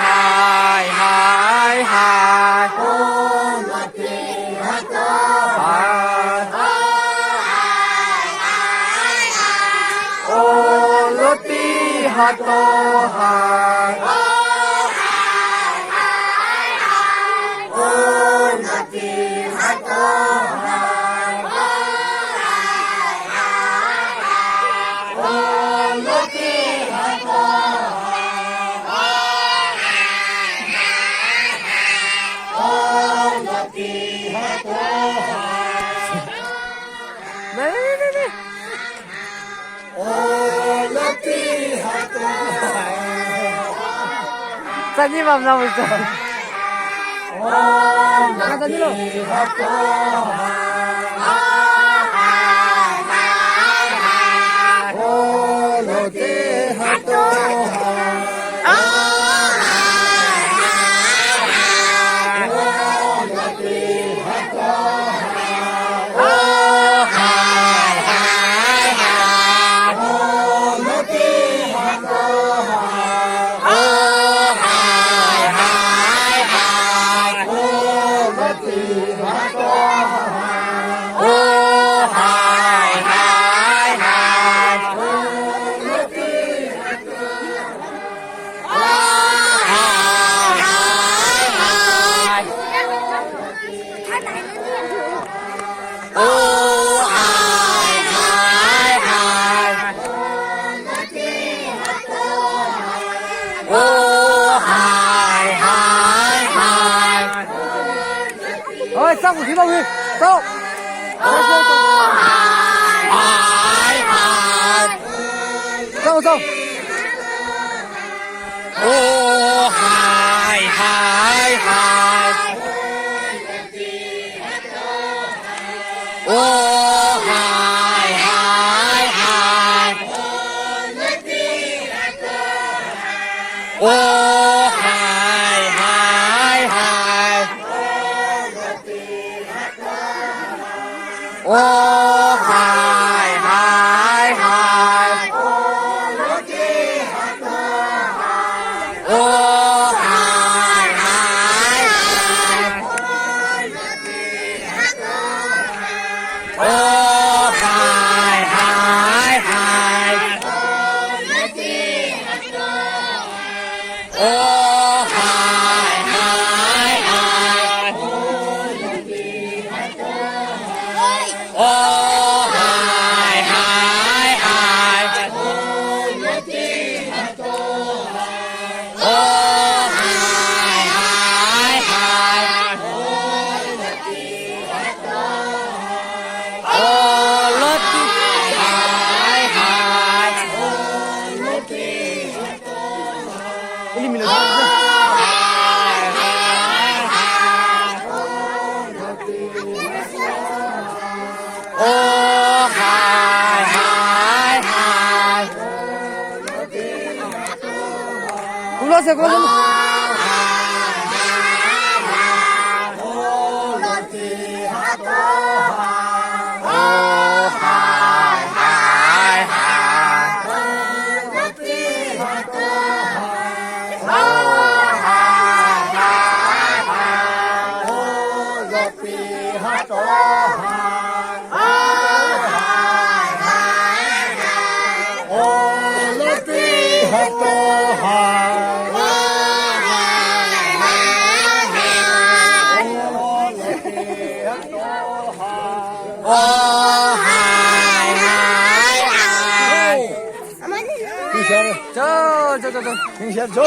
High হাই হাই উন্নতি হাত হাই 네. 咱你妈那不是？那咱你喽。走，走。走走。哦嗨嗨嗨！哦嗨嗨嗨！哦嗨嗨嗨！哦嗨嗨嗨！哦嗨嗨嗨！哦嗨嗨嗨！哦嗨嗨嗨！哦嗨嗨嗨！哦嗨嗨嗨！哦লতি হাই হাই ও হাই হাই হাই 굴러세요 굴러세요. 오 হাই হাই হাই ও হাই হাই হাই 停下来，走走走走停下来，走。